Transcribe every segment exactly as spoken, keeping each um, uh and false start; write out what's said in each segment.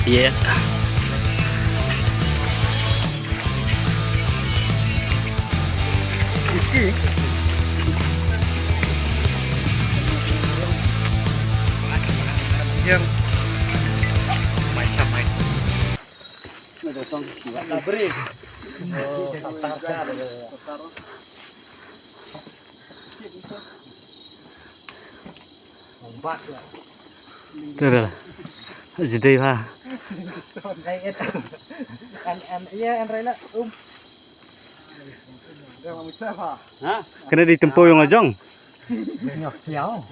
Yeah. Tuh dah. Jadi ha. Kena ditempuh yang ojong.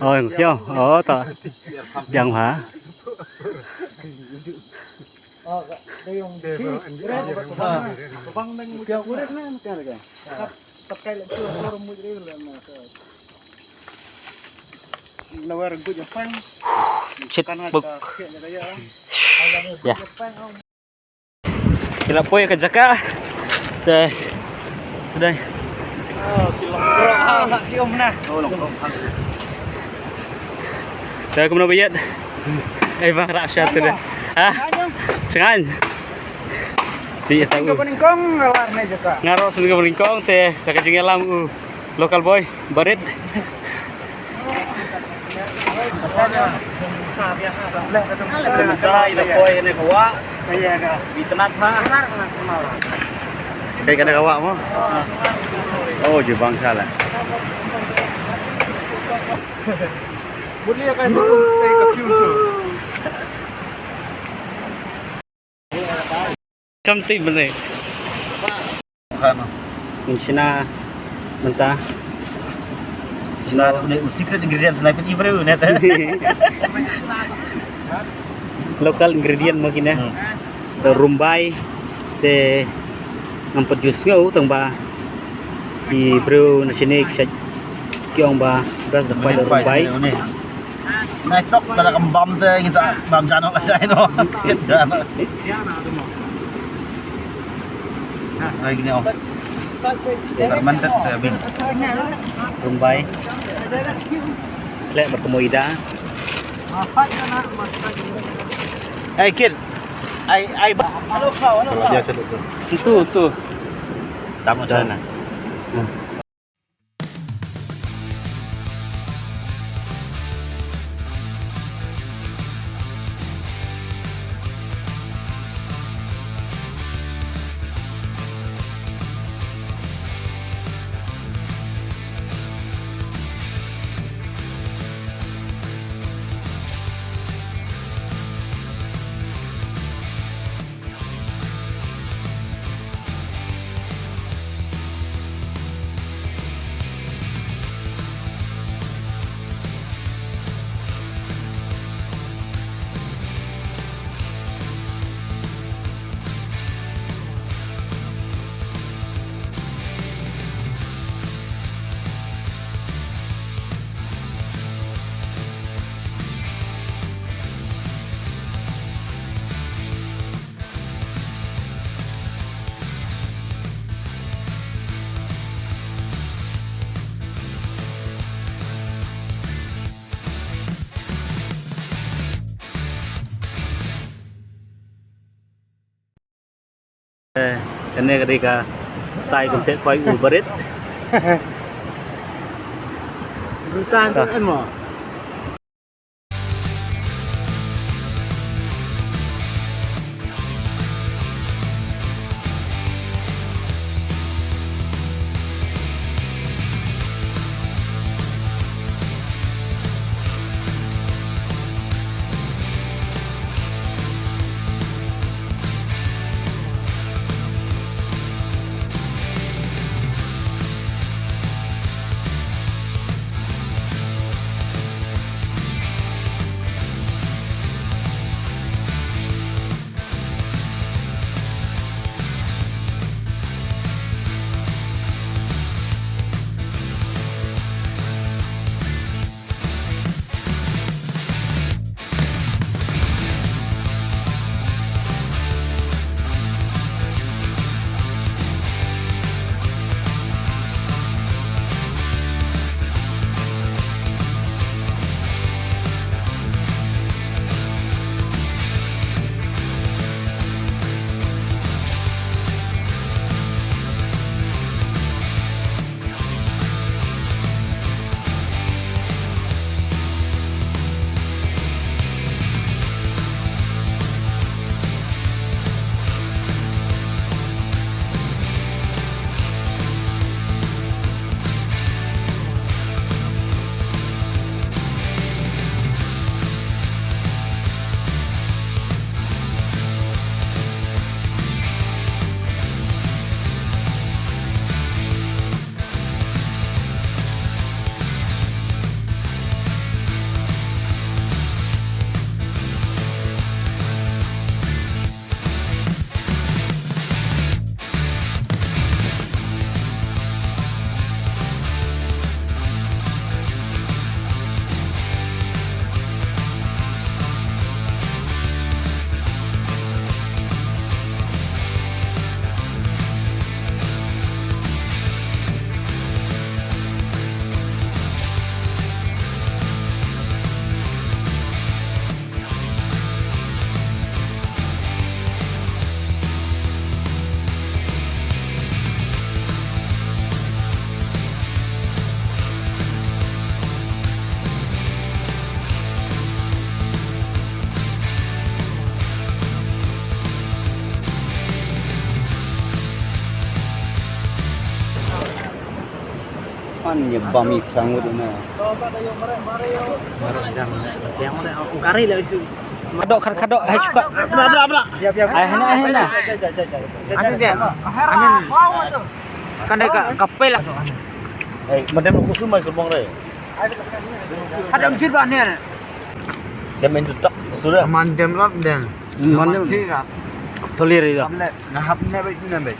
Oh, yang kiau. Oh, tak. Yang ha. Checkbook. Ya. Kita poi ka jaka. Te. Sedang. Te kumno ba ïeit. Ai bang rap sha tu deh. Ha? Sngewbha. Ti sa u. Ka pynïngkong nga lar ne jaka. Nga rap sngewbha pynïngkong te ka jingïalam u local boy Barit. Ka poi ne ka wah. Bi tenat ha. Kai kane ka wah mo. Oh, jubang sala. Kam tip bane. Ngi shna mynta. Shna ne u secret ingredient shna pynti briew ne te. Local ingredient mo kine. Hmm. Te rumbai te ngam pat ju sngew tang ba i briew na shane ki shait ki ong ba best da khwai da rumbai. Nai tok da kam bam te ngi sa bam jano ka sai no. Kit jano. Nai gini ong. Fermented soya bean. Rumbai. Khleh bad ka moida. Ai kit. Ai ai ba. Kalau dia tu tu. Itu tu. Tamu sana. Hmm. Eh, kane ka dei ka style kumte khwai u barit. Rutan tu kan mo. Ni bam i psang wut na. Kari la isu. Khadok, khad-, khadok, hai chuka. Bra, bra, bra. Ai hana, ai hana. Ani dia. Ani. Kan dei ka, ka pel. Ai, madem ku sumai ke bong re. Khadok jit ba ni. Dia main tutak sudah. Mandem rap den. Mandem. Tholi re da. Amle, na hap ne bai ne bai.